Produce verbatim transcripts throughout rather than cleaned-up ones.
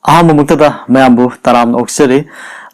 ꯑꯍꯥꯟꯕꯃꯛꯇꯗ ꯃꯌꯥꯝꯕꯨ ꯇꯔꯥꯝꯅ ꯑꯣꯛꯆꯔꯤ꯫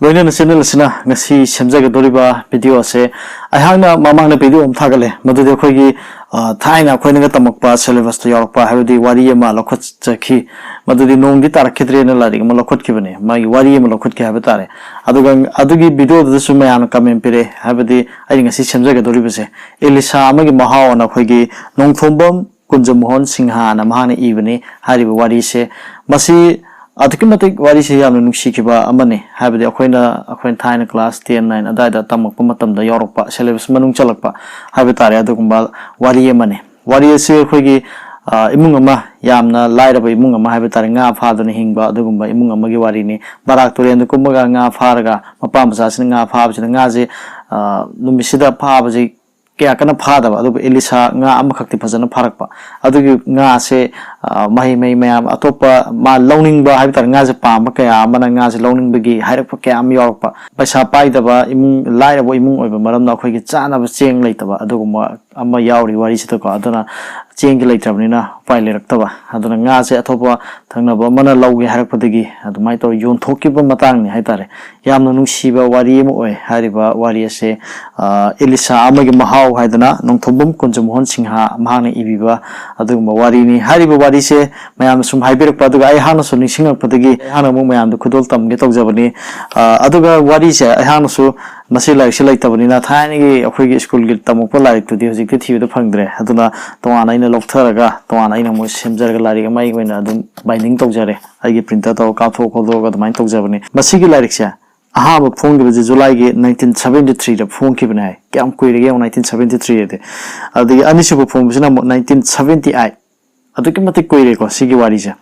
ꯂꯣꯏꯅꯅ channel ꯑꯁꯤꯅ ꯉꯁꯤ ꯁꯦꯝꯖꯒꯗꯧꯔꯤꯕ video ꯑꯁꯦ ꯑꯩꯍꯥꯛꯅ ꯃꯃꯥꯡꯗ video ꯑꯃ ꯊꯥꯒꯠꯂꯦ, ꯃꯗꯨꯗꯤ ꯑꯩꯈꯣꯏꯒꯤ, ꯑ, ꯊꯥꯏꯅ ꯑꯩꯈꯣꯏꯅꯒ ꯇꯝꯃꯛꯄ syllabus ꯇ ꯌꯥꯎꯔꯛꯄ, ꯍꯥꯏꯕꯗꯤ ꯋꯥꯔꯤ ꯑꯃ ꯂꯧꯈꯠꯆꯈꯤ꯫ ꯃꯗꯨꯗꯤ "ꯅꯣꯡꯗꯤ ꯇꯥꯔꯛꯈꯤꯗ꯭ꯔꯦꯅ" ꯂꯥꯏꯔꯤꯛ ꯑꯃ ꯂꯧꯈꯠꯈꯤꯕꯅꯦ, ꯃꯥꯒꯤ ꯋꯥꯔꯤ ꯑꯃ ꯂꯧꯈꯠꯈꯤ ꯍꯥꯏꯕ ꯇꯥꯔꯦ꯫ ꯑꯗꯨꯒ ꯑꯗꯨꯒꯤ video ꯗꯨꯗꯁꯨ ꯃꯌꯥꯝꯅ comment ꯄꯤꯔꯛꯑꯦ, ꯍꯥꯏꯕꯗꯤ ꯑꯩꯅ ꯉꯁꯤ ꯁꯦꯝꯖꯒꯗꯧꯔꯤꯕꯁꯦ "ꯑꯦꯂꯤꯁꯥ ꯑꯃꯒꯤ ꯃꯍꯥꯎ" ꯑꯅ ꯑꯩꯈꯣꯏꯒꯤ ꯅꯣꯡꯊꯣꯝꯕꯝ ꯀꯨꯟꯖꯃꯣꯍꯟ ꯁꯤꯡꯍꯥꯅ ꯃꯍꯥꯛꯅ ꯏꯕꯅꯤ꯫ ꯍꯥꯏꯔꯤꯕ ꯋꯥꯔꯤꯁꯦ, ꯃꯁꯤ ꯑꯗꯨꯛꯀꯤ ꯃꯇꯤꯛ ꯋꯥꯔꯤꯁꯦ ꯌꯥꯝꯅ ꯅꯨꯡꯁꯤꯈꯤꯕ ꯑꯃꯅꯤ꯫ ꯍꯥꯏꯕꯗꯤ ꯑꯩꯈꯣꯏꯅ, ꯑꯩꯈꯣꯏꯅ ꯊꯥꯏꯅ class ten, nine ꯑꯗꯨꯋꯥꯏꯗ ꯇꯝꯃꯛꯄ ꯃꯇꯝꯗ ꯌꯥꯎꯔꯛꯄ, syllabus ꯃꯅꯨꯡ ꯆꯜꯂꯛꯄ ꯍꯥꯏꯕ ꯇꯥꯔꯦ, ꯑꯗꯨꯒꯨꯝꯕ ꯋꯥꯔꯤ ꯑꯃꯅꯤ꯫ ꯋꯥꯔꯤ ꯑꯁꯤ ꯑꯩꯈꯣꯏꯒꯤ, ꯑ, ꯏꯃꯨꯡ ꯑꯃ, ꯌꯥꯝꯅ ꯂꯥꯏꯔꯕ ꯏꯃꯨꯡ ꯑꯃ ꯍꯥꯏꯕ ꯇꯥꯔꯦ, ꯉꯥ ꯐꯥꯗꯨꯅ ꯍꯤꯡꯕ ꯑꯗꯨꯒꯨꯝꯕ ꯏꯃꯨꯡ ꯑꯃꯒꯤ ꯋꯥꯔꯤꯅꯤ꯫ ꯕꯔꯥꯛ ꯇꯨꯔꯦꯟꯗ ꯀꯨꯝꯃꯒ ꯉꯥ ꯐꯥꯔꯒ, ꯃꯄꯥ ꯃꯆꯥꯁꯤꯅ ꯉꯥ ꯐꯥꯕꯁꯤꯗ ꯉꯥꯁꯦ, ꯑ, ꯅꯨꯃꯤꯠꯁꯤꯗ ꯐꯥꯕꯁꯤ ꯀꯌꯥ ꯀꯟꯅ ꯐꯥꯗꯕ, ꯑꯗꯨꯕꯨ ꯑꯦꯂꯤꯁꯥ ꯉꯥ ꯑꯃꯈꯛꯇꯤ ꯐꯖꯅ ꯐꯥꯔꯛꯄ꯫ ꯑꯗꯨꯒꯤ ꯉꯥꯁꯦ, ꯑ, ꯃꯍꯩ ꯃꯍꯩ ꯃꯌꯥꯝ ꯑꯇꯣꯞꯄ ꯃꯥ ꯂꯧꯅꯤꯡꯕ ꯍꯥꯏꯕ ꯇꯥꯔꯦ, ꯉꯥꯁꯦ ꯄꯥꯝꯕ ꯀꯌꯥ ꯑꯃꯅ ꯉꯥꯁꯦ ꯂꯧꯅꯤꯡꯕꯒꯤ ꯍꯥꯏꯔꯛꯄ ꯀꯌꯥ ꯑꯃ ꯌꯥꯎꯔꯛꯄ꯫ ꯄꯩꯁꯥ ꯄꯥꯏꯗꯕ ꯏꯃꯨꯡ, ꯂꯥꯏꯔꯕ ꯏꯃꯨꯡ ꯑꯣꯏꯕ ꯃꯔꯝꯅ ꯑꯩꯈꯣꯏꯒꯤ ꯆꯥꯅꯕ ꯆꯦꯡ ꯂꯩꯇꯕ ꯑꯗꯨꯒꯨꯝꯕ ꯑꯃ ꯌꯥꯎꯔꯤ ꯋꯥꯔꯤꯁꯤꯗꯀꯣ꯫ ꯑꯗꯨꯅ ꯆꯦꯡꯁꯦ ꯂꯩꯇ꯭ꯔꯕꯅꯤꯅ ꯎꯄꯥꯏ ꯂꯩꯔꯛꯇꯕ꯫ ꯑꯗꯨꯅ ꯉꯥꯁꯦ ꯑꯇꯣꯞꯄ ꯊꯪꯅꯕ ꯑꯃꯅ ꯂꯧꯒꯦ ꯍꯥꯏꯔꯛꯄꯗꯒꯤ ꯑꯗꯨꯃꯥꯏꯅ ꯇꯧꯔ ꯌꯣꯟꯊꯣꯛꯈꯤꯕ ꯃꯇꯥꯡꯅꯤ ꯍꯥꯏꯇꯥꯔꯦ꯫ ꯌꯥꯝꯅ ꯅꯨꯡꯁꯤꯕ ꯋꯥꯔꯤ ꯑꯃ ꯑꯣꯏ ꯍꯥꯏꯔꯤꯕ ꯋꯥꯔꯤ ꯑꯁꯦ꯫ ꯑ, "ꯑꯦꯂꯤꯁꯥ ꯑꯃꯒꯤ ꯃꯍꯥꯎ" ꯍꯥꯏꯗꯅ ꯅꯣꯡꯊꯣꯝꯕꯝ ꯀꯨꯟꯖꯃꯣꯍꯟ ꯁꯤꯡꯍ ꯃꯍꯥꯛꯅ ꯏꯕꯤꯕ ꯑꯗꯨꯒꯨꯝꯕ ꯋꯥꯔꯤꯅꯤ꯫ ꯍꯥꯏꯔꯤꯕ ꯋꯥꯔꯤꯁꯦ ꯃꯌꯥꯝꯅ ꯁꯨꯝ ꯍꯥꯏꯕꯤꯔꯛꯄ, ꯑꯗꯨꯒ ꯑꯩꯍꯥꯛꯅꯁꯨ ꯅꯤꯡꯁꯤꯡꯉꯛꯄꯗꯒꯤ ꯑꯩꯍꯥꯛꯅ ꯑꯃꯨꯛ ꯃꯌꯥꯝꯗ ꯈꯨꯗꯣꯜ ꯇꯝꯒꯦ ꯇꯧꯖꯕꯅꯤ꯫ ꯑ, ꯑꯗꯨꯒ ꯋꯥꯔꯤꯁꯦ ꯑꯩꯍꯥꯛꯅꯁꯨ, ꯃꯁꯤ ꯂꯥꯏꯔꯤꯛꯁꯦ ꯂꯩꯇꯕꯅꯤꯅ, ꯊꯥꯏꯅꯒꯤ ꯑꯩꯈꯣꯏꯒꯤ ꯁ꯭ꯀꯨꯜꯒꯤ ꯇꯝꯃꯛꯄ ꯂꯥꯏꯔꯤꯛꯇꯨꯗꯤ ꯍꯧꯖꯤꯛꯇꯤ ꯊꯤꯕꯗ ꯐꯪꯗ꯭ꯔꯦ꯫ ꯑꯗꯨꯅ ꯇꯣꯉꯥꯟꯅ ꯑꯩꯅ ꯂꯧꯊꯔꯒ, ꯇꯣꯉꯥꯟꯅ ꯑꯩꯅ ꯑꯃꯨꯛ ꯁꯦꯝꯖꯔꯒ, ꯂꯥꯏꯔꯤꯛ ꯑꯃ ꯑꯩꯒꯤ ꯑꯣꯏꯅ ꯑꯗꯨꯝ binding ꯇꯧꯖꯔꯦ꯫ ꯑꯩꯒꯤ printer ꯇꯧꯔꯒ ꯀꯥꯞꯊꯣꯛ ꯈꯣꯠꯇꯣꯛꯑꯒ ꯑꯗꯨꯃꯥꯏꯅ ꯇꯧꯖꯕꯅꯤ꯫ ꯃꯁꯤꯒꯤ ꯂꯥꯏꯔꯤꯛꯁꯦ ꯑꯍꯥꯟꯕ ꯐꯣꯡꯈꯤꯕꯁꯦ ꯖꯨꯂꯥꯏꯒꯤ nineteen seventy three ꯗ ꯐꯣꯡꯈꯤꯕꯅꯦ ꯍꯥꯏ꯫ ꯀꯌꯥꯝ ꯀꯨꯏꯔꯒꯦ ꯌꯦꯡꯉꯣ, nineteen seventy three ꯍꯥꯏꯗꯤ꯫ ꯑꯗꯒꯤ ꯑꯅꯤꯁꯨꯕ ꯐꯣꯡꯕꯁꯤꯅ ꯑꯃꯨꯛ nineteen seventy eight꯫ ꯑꯗꯨꯛꯀꯤ ꯃꯇꯤꯛ ꯀꯨꯏꯔꯦꯀꯣ ꯁꯤꯒꯤ ꯋꯥꯔꯤꯁꯦ꯫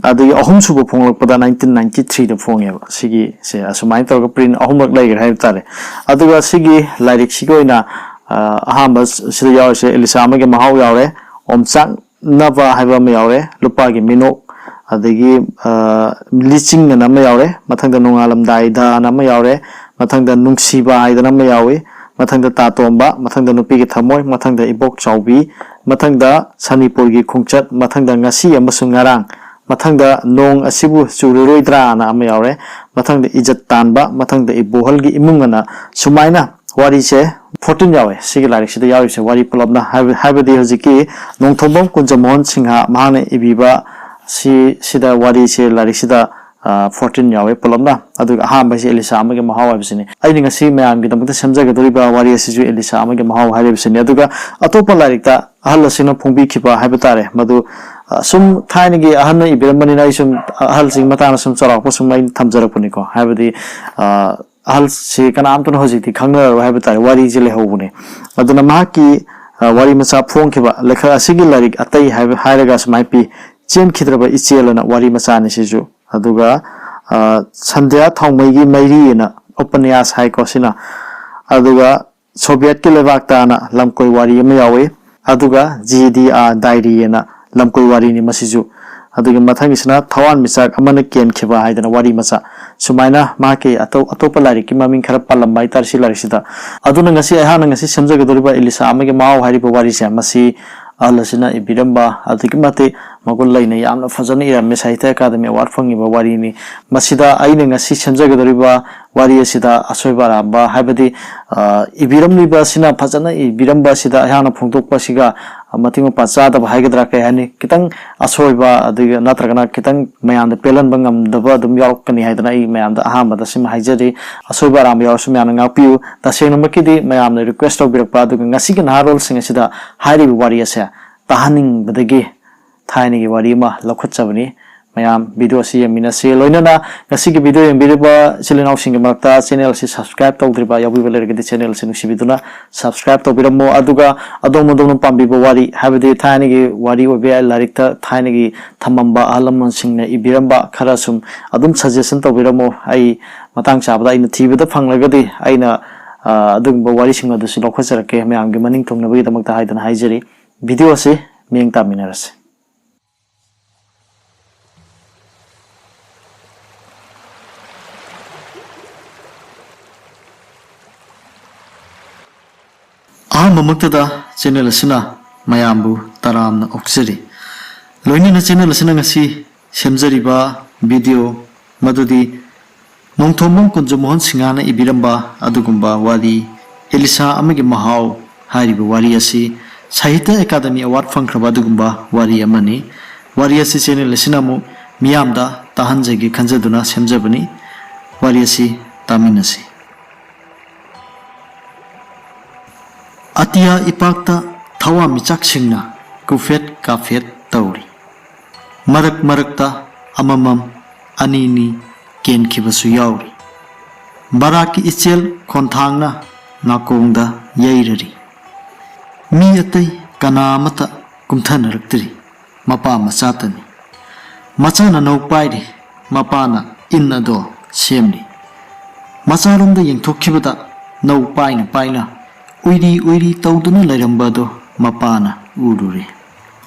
ꯑꯗꯒꯤ ꯑꯍꯨꯝꯁꯨꯕ ꯐꯣꯡꯂꯛꯄꯗ nineteen ninety three ꯗ ꯐꯣꯡꯉꯦꯕ꯫ ꯁꯤꯒꯤꯁꯦ ꯑꯁꯨꯃꯥꯏꯅ ꯇꯧꯔꯒ print ꯑꯍꯨꯝꯂꯛ ꯂꯩꯈ꯭ꯔꯦ ꯍꯥꯏꯕ ꯇꯥꯔꯦ꯫ ꯑꯗꯨꯒ ꯁꯤꯒꯤ ꯂꯥꯏꯔꯤꯛꯁꯤꯒꯤ ꯑꯣꯏꯅ, ꯑ, ꯑꯍꯥꯟꯕ ꯁꯤꯗ ꯌꯥꯎꯔꯤꯁꯦ ꯑꯦꯂꯤꯁꯥ ꯑꯃꯒꯤ ꯃꯍꯥꯎ ꯌꯥꯎꯔꯦ, ꯑꯣꯝꯆꯥꯛ ꯅꯕ ꯍꯥꯏꯕ ꯑꯃ ꯌꯥꯎꯔꯦ, ꯂꯨꯄꯥꯒꯤ ꯃꯤꯅꯣꯛ, ꯑꯗꯒꯤ, ꯑ, ꯂꯤꯆꯤꯡ ꯑꯅ ꯑꯃ ꯌꯥꯎꯔꯦ, ꯃꯊꯪꯗ ꯅꯣꯡꯉꯥꯜꯂꯝꯗꯥꯏꯗ ꯑꯅ ꯑꯃ ꯌꯥꯎꯔꯦ, ꯃꯊꯪꯗ ꯅꯨꯡꯁꯤꯕ ꯍꯥꯏꯗꯅ ꯑꯃ ꯌꯥꯎꯏ, ꯃꯊꯪꯗ ꯇꯥꯇꯣꯝꯕ, ꯃꯊꯪꯗ ꯅꯨꯄꯤꯒꯤ ꯊꯃꯣꯏ, ꯃꯊꯪꯗ ꯏꯕꯣꯛ ꯆꯥꯎꯕꯤ, ꯃꯊꯪꯗ ꯁꯅꯤꯄꯨꯔꯒꯤ ꯈꯣꯡꯆꯠ, ꯃꯊꯪꯗ ꯉꯁꯤ ꯑꯃꯁꯨꯡ ꯉꯔꯥꯡ, ꯃꯊꯪꯗ ꯅꯣꯡ ꯑꯁꯤꯕꯨ ꯆꯨꯔꯔꯣꯏꯗ꯭ꯔꯥꯅ ꯑꯃ ꯌꯥꯎꯔꯦ꯫ ꯃꯊꯪꯗ ꯏꯖꯠ ꯇꯥꯟꯕ, ꯃꯊꯪꯗ ꯏꯕꯣꯍꯜꯒꯤ ꯏꯃꯨꯡ ꯑꯅ, ꯁꯨꯃꯥꯏꯅ ꯋꯥꯔꯤꯁꯦ ꯐꯣꯔꯇꯤꯟ ꯌꯥꯎꯋꯦ ꯁꯤꯒꯤ ꯂꯥꯏꯔꯤꯛꯁꯤꯗ ꯌꯥꯎꯔꯤꯕꯁꯦ, ꯋꯥꯔꯤ ꯄꯨꯂꯞꯅ꯫ ꯍꯥꯏꯕ-, ꯍꯥꯏꯕꯗꯤ ꯍꯧꯖꯤꯛꯀꯤ ꯅꯣꯡꯊꯣꯝꯕꯝ ꯀꯨꯟꯖꯃꯣꯍꯟ ꯁꯤꯡꯍ ꯃꯍꯥꯛꯅ ꯏꯕꯤꯕ ꯁꯤ, ꯁꯤꯗ ꯋꯥꯔꯤꯁꯦ ꯂꯥꯏꯔꯤꯛꯁꯤꯗ, ꯑ, ꯐꯣꯔꯇꯤꯟ ꯌꯥꯎꯋꯦ ꯄꯨꯂꯞꯅ꯫ ꯑꯗꯨꯒ ꯑꯍꯥꯟꯕꯁꯦ ꯑꯦꯂꯤꯁꯥ ꯑꯃꯒꯤ ꯃꯍꯥꯎ ꯍꯥꯏꯕꯁꯤꯅꯤ꯫ ꯑꯩꯅ ꯉꯁꯤ ꯃꯌꯥꯝꯒꯤꯗꯃꯛꯇ ꯁꯦꯝꯖꯒꯗꯧꯔꯤꯕ ꯋꯥꯔꯤ ꯑꯁꯤꯁꯨ ꯑꯦꯂꯤꯁꯥ ꯑꯃꯒꯤ ꯃꯍꯥꯎ ꯍꯥꯏꯔꯤꯕꯁꯤꯅꯤ꯫ ꯑꯗꯨꯒ ꯑꯇꯣꯞꯄ ꯂꯥꯏꯔꯤꯛꯇ ꯑꯍꯜ ꯑꯁꯤꯅ ꯐꯣꯡꯕꯤꯈꯤꯕ ꯍꯥꯏꯕ ꯇꯥꯔꯦ, ꯃꯗꯨ, ꯑ, ꯁꯨꯝ ꯊꯥꯏꯅꯒꯤ ꯑꯍꯜꯅ ꯏꯕꯤꯔꯝꯕꯅꯤꯅ ꯑꯩ ꯁꯨꯝ ꯑꯍꯜꯁꯤꯒꯤ ꯃꯇꯥꯡꯗ ꯁꯨꯝ ꯆꯥꯎꯔꯥꯛꯄ ꯁꯨꯝ ꯑꯩꯅ ꯊꯝꯖꯔꯛꯄꯅꯤꯀꯣ꯫ ꯍꯥꯏꯕꯗꯤ, ꯑ, ꯑꯍꯜꯁꯤ ꯀꯅꯥꯝꯇꯅ ꯍꯧꯖꯤꯛꯇꯤ ꯈꯪꯅꯔꯔꯣꯏ ꯍꯥꯏꯕ ꯇꯥꯔꯦ, ꯋꯥꯔꯤꯁꯦ ꯂꯩꯍꯧꯕꯅꯦ꯫ ꯑꯗꯨꯅ ꯃꯍꯥꯛꯀꯤ, ꯑ, ꯋꯥꯔꯤ ꯃꯆꯥ ꯐꯣꯡꯈꯤꯕ ꯂꯩꯈꯛ ꯑꯁꯤꯒꯤ ꯂꯥꯏꯔꯤꯛ ꯑꯇꯩ ꯍꯥꯏꯕ, ꯍꯥꯏꯔꯒ ꯁꯨꯃꯥꯏꯅ ꯄꯤ, "ꯆꯦꯟꯈꯤꯗ꯭ꯔꯕ ꯏꯆꯦꯜ" ꯑꯅ ꯋꯥꯔꯤ ꯃꯆꯥꯅꯤ ꯁꯤꯁꯨ꯫ ꯑꯗꯨꯒ, ꯑ, "ꯁꯟꯙ꯭ꯌꯥ ꯊꯥꯎꯃꯩꯒꯤ ꯃꯩꯔꯤ" ꯑꯅ ꯎꯄꯅ꯭ꯌꯥꯁ ꯍꯥꯏꯀꯣ ꯁꯤꯅ꯫ ꯑꯗꯨꯒ "ꯁꯣꯚꯤꯌꯦꯠꯀꯤ ꯂꯩꯕꯥꯛꯇ" ꯑꯅ ꯂꯝꯀꯣꯏ ꯋꯥꯔꯤ ꯑꯃ ꯌꯥꯎꯏ꯫ ꯑꯗꯨꯒ "ꯖꯤ ꯗꯤ ꯑꯥꯔ ꯗꯥꯏꯔꯤ" ꯑꯅ ꯂꯝꯀꯣꯏ ꯋꯥꯔꯤꯅꯤ ꯃꯁꯤꯁꯨ꯫ ꯑꯗꯨꯒ ꯃꯊꯪꯒꯤꯁꯤꯅ "ꯊꯋꯥꯟꯃꯤꯆꯥꯛ ꯑꯃꯅ ꯀꯦꯟꯈꯤꯕ" ꯍꯥꯏꯗꯅ ꯋꯥꯔꯤ ꯃꯆꯥ꯫ ꯁꯨꯃꯥꯏꯅ ꯃꯍꯥꯛꯀꯤ ꯑꯇꯣꯞ-, ꯑꯇꯣꯞꯄ ꯂꯥꯏꯔꯤꯛꯀꯤ ꯃꯃꯤꯡ ꯈꯔ ꯄꯜꯂꯝꯕ ꯍꯥꯏꯇꯥꯔꯦ ꯁꯤ ꯂꯥꯏꯔꯤꯛꯁꯤꯗ꯫ ꯑꯗꯨꯅ ꯉꯁꯤ ꯑꯩꯍꯥꯛꯅ ꯉꯁꯤ ꯁꯦꯝꯖꯒꯗꯧꯔꯤꯕ "ꯑꯦꯂꯤꯁꯥ ꯑꯃꯒꯤ ꯃꯍꯥꯎ" ꯍꯥꯏꯔꯤꯕ ꯋꯥꯔꯤꯁꯦ, ꯃꯁꯤ ꯑꯍꯜ ꯑꯁꯤꯅ ꯏꯕꯤꯔꯝꯕ ꯑꯗꯨꯛꯀꯤ ꯃꯇꯤꯛ ꯃꯒꯨꯟ ꯂꯩꯅ ꯌꯥꯝꯅ ꯐꯖꯅ ꯏꯔꯝꯃꯤ, ꯁꯥꯍꯤꯇ꯭ꯌ ꯑꯀꯥꯗꯃꯤ ꯑꯦꯋꯥꯔꯗ ꯐꯪꯉꯤꯕ ꯋꯥꯔꯤꯅꯤ꯫ ꯃꯁꯤꯗ ꯑꯩꯅ ꯉꯁꯤ ꯁꯦꯝꯖꯒꯗꯧꯔꯤꯕ ꯋꯥꯔꯤ ꯑꯁꯤꯗ ꯑꯁꯣꯏꯕ ꯑꯔꯥꯟꯕ, ꯍꯥꯏꯕꯗꯤ, ꯑ, ꯏꯕꯤꯔꯝꯂꯤꯕ ꯑꯁꯤꯅ ꯐꯖꯅ ꯏꯕꯤꯔꯝꯕ ꯑꯁꯤꯗ ꯑꯩꯍꯥꯛꯅ ꯐꯣꯡꯗꯣꯛꯄ ꯑꯁꯤꯒ ꯃꯇꯤꯛ ꯃꯄꯥ ꯆꯥꯗꯕ ꯍꯥꯏꯒꯗ꯭ꯔꯥ, ꯀꯩ ꯍꯥꯏꯅꯤ, ꯈꯤꯇꯪ ꯑꯁꯣꯏꯕ, ꯑꯗꯨꯒ ꯅꯠꯇ꯭ꯔꯒꯅ ꯈꯤꯇꯪ ꯃꯌꯥꯝꯗ ꯄꯦꯜꯍꯟꯕ ꯉꯝꯗꯕ ꯑꯗꯨꯝ ꯌꯥꯎꯔꯛꯀꯅꯤ ꯍꯥꯏꯗꯅ ꯑꯩ ꯃꯌꯥꯝꯗ ꯑꯍꯥꯟꯕꯗ ꯁꯤꯃ ꯍꯥꯏꯖꯔꯤ꯫ ꯑꯁꯣꯏꯕ ꯑꯔꯥꯟꯕ ꯌꯥꯎꯔꯁꯨ ꯃꯌꯥꯝꯅ ꯉꯥꯛꯄꯤꯌꯨ꯫ ꯇꯁꯦꯡꯅꯃꯛꯀꯤꯗꯤ ꯃꯌꯥꯝꯅ ꯔꯤꯀ꯭ꯋꯦꯁ ꯇꯧꯕꯤꯔꯛꯄ, ꯑꯗꯨꯒ ꯉꯁꯤꯒꯤ ꯅꯍꯥꯔꯣꯜꯁꯤꯡ ꯑꯁꯤꯗ ꯍꯥꯏꯔꯤꯕ ꯋꯥꯔꯤ ꯑꯁꯦ ꯇꯥꯍꯟꯅꯤꯡꯕꯗꯒꯤ ꯊꯥꯏꯅꯒꯤ ꯋꯥꯔꯤ ꯑꯃ ꯂꯧꯈꯠꯆꯕꯅꯤ꯫ ꯃꯌꯥꯝ ꯚꯤꯗꯤꯑꯣ ꯑꯁꯤ ꯌꯦꯡꯃꯤꯟꯅꯁꯤ꯫ ꯂꯣꯏꯅꯅ ꯉꯁꯤꯒꯤ ꯚꯤꯗꯤꯑꯣ ꯌꯦꯡꯕꯤꯔꯤꯕ ꯏꯆꯤꯜ ꯏꯅꯥꯎꯁꯤꯡꯒꯤ ꯃꯔꯛꯇ ꯆꯦꯅꯦꯜ ꯑꯁꯤ ꯁꯕꯁꯀ꯭ꯔꯥꯏꯕ ꯇꯧꯗ꯭ꯔꯤꯕ ꯌꯥꯎꯕꯤꯕ ꯂꯩꯔꯒꯗꯤ ꯆꯦꯅꯦꯜ ꯑꯁꯤ ꯅꯨꯡꯁꯤꯕꯤꯗꯨꯅ ꯁꯕꯁꯀ꯭ꯔꯥꯏꯕ ꯇꯧꯕꯤꯔꯝꯃꯣ꯫ ꯑꯗꯨꯒ ꯑꯗꯣꯝ ꯑꯗꯣꯝꯅ ꯄꯥꯝꯕꯤꯕ ꯋꯥꯔꯤ, ꯍꯥꯏꯕꯗꯤ ꯊꯥꯏꯅꯒꯤ ꯋꯥꯔꯤ ꯑꯣꯏꯕ ꯌꯥꯏ, ꯂꯥꯏꯔꯤꯛꯇ ꯊꯥꯏꯅꯒꯤ ꯊꯝꯃꯝꯕ ꯑꯍꯜ ꯂꯃꯟꯁꯤꯡꯅ ꯏꯕꯤꯔꯝꯕ ꯈꯔ ꯁꯨꯝ ꯑꯗꯨꯝ ꯁꯖꯦꯁꯟ ꯇꯧꯕꯤꯔꯝꯃꯣ꯫ ꯑꯩ ꯃꯇꯥꯡ ꯆꯥꯕꯗ ꯑꯩꯅ ꯊꯤꯕꯗ ꯐꯪꯂꯒꯗꯤ ꯑꯩꯅ, ꯑ, ꯑꯗꯨꯒꯨꯝꯕ ꯋꯥꯔꯤꯁꯤꯡ ꯑꯗꯨꯁꯨ ꯂꯧꯈꯠꯆꯔꯛꯀꯦ ꯃꯌꯥꯝꯒꯤ ꯃꯅꯤꯡ ꯊꯨꯡꯅꯕꯒꯤꯗꯃꯛꯇ ꯍꯥꯏꯗꯨꯅ ꯍꯥꯏꯖꯔꯤ꯫ ꯚꯤꯗꯤꯑꯣ ꯑꯁꯤ ꯃꯤꯠꯌꯦꯡ ꯇꯥꯃꯤꯟꯅꯔꯁꯤ꯫ ꯑꯍꯥꯟꯕꯃꯛꯇꯗ ꯆꯦꯅꯦꯜ ꯑꯁꯤꯅ ꯃꯌꯥꯝꯕꯨ ꯇꯔꯥꯝꯅ ꯑꯣꯛꯆꯔꯤ꯫ ꯂꯣꯏꯅꯅ ꯆꯦꯅꯦꯜ ꯑꯁꯤꯅ ꯉꯁꯤ ꯁꯦꯝꯖꯔꯤꯕ video ꯃꯗꯨꯗꯤ ꯅꯣꯡꯊꯣꯝꯕꯝ ꯀꯨꯟꯖꯃꯣꯍꯟ ꯁꯤꯡꯍꯅ ꯏꯕꯤꯔꯝꯕ ꯑꯗꯨꯒꯨꯝꯕ ꯋꯥꯔꯤ, ꯏꯂꯤꯁꯥ ꯑꯃꯒꯤ ꯃꯍꯥꯎ ꯍꯥꯏꯔꯤꯕ ꯋꯥꯔꯤ ꯑꯁꯤ ꯁꯥꯍꯤꯇ꯭ꯌ ꯑꯦꯀꯥꯗꯃꯤ award ꯐꯪꯈ꯭ꯔꯕ ꯑꯗꯨꯒꯨꯝꯕ ꯋꯥꯔꯤ ꯑꯃꯅꯤ꯫ ꯋꯥꯔꯤ ꯑꯁꯤ channel ꯑꯁꯤꯅ ꯑꯃꯨꯛ ꯃꯤꯌꯥꯝꯗ ꯇꯥꯍꯟꯖꯒꯦ ꯈꯟꯖꯗꯨꯅ ꯁꯦꯝꯖꯕꯅꯤ꯫ ꯋꯥꯔꯤ ꯑꯁꯤ ꯇꯥꯃꯤꯟꯅꯁꯤ꯫ ꯑꯇꯤꯌꯥ ꯏꯄꯥꯛꯇ ꯊꯋꯥꯟꯃꯤꯆꯥꯛꯁꯤꯡꯅ ꯀꯨꯐꯦꯠ ꯀꯥꯐꯦꯠ ꯇꯧꯔꯤ꯫ ꯃꯔꯛ ꯃꯔꯛꯇ ꯑꯃꯃꯝ, ꯑꯅꯤꯅꯤ ꯀꯦꯟꯈꯤꯕꯁꯨ ꯌꯥꯎꯔꯤ꯫ ꯕꯔꯥꯛꯀꯤ ꯏꯆꯦꯜ ꯈꯣꯟꯊꯥꯡꯅ ꯅꯥꯀꯣꯡꯗ ꯌꯩꯔꯔꯤ꯫ ꯃꯤ ꯑꯇꯩ ꯀꯅꯥ ꯑꯃꯠꯇ ꯀꯨꯝꯊꯅꯔꯛꯇ꯭ꯔꯤ꯫ ꯃꯄꯥ ꯃꯆꯥꯇꯅꯤ꯫ ꯃꯆꯥꯅ ꯅꯧ ꯄꯥꯏꯔꯤ, ꯃꯄꯥꯅ ꯏꯟ ꯑꯗꯣ ꯁꯦꯝꯂꯤ꯫ ꯃꯆꯥꯔꯣꯝꯗ ꯌꯦꯡꯊꯣꯛꯈꯤꯕꯗ ꯅꯧ ꯄꯥꯏꯅ ꯄꯥꯏꯅ ꯎꯏꯔꯤ ꯎꯏꯔꯤ ꯇꯧꯗꯨꯅ ꯂꯩꯔꯝꯕ ꯑꯗꯣ ꯃꯄꯥꯅ ꯎꯔꯨꯔꯦ꯫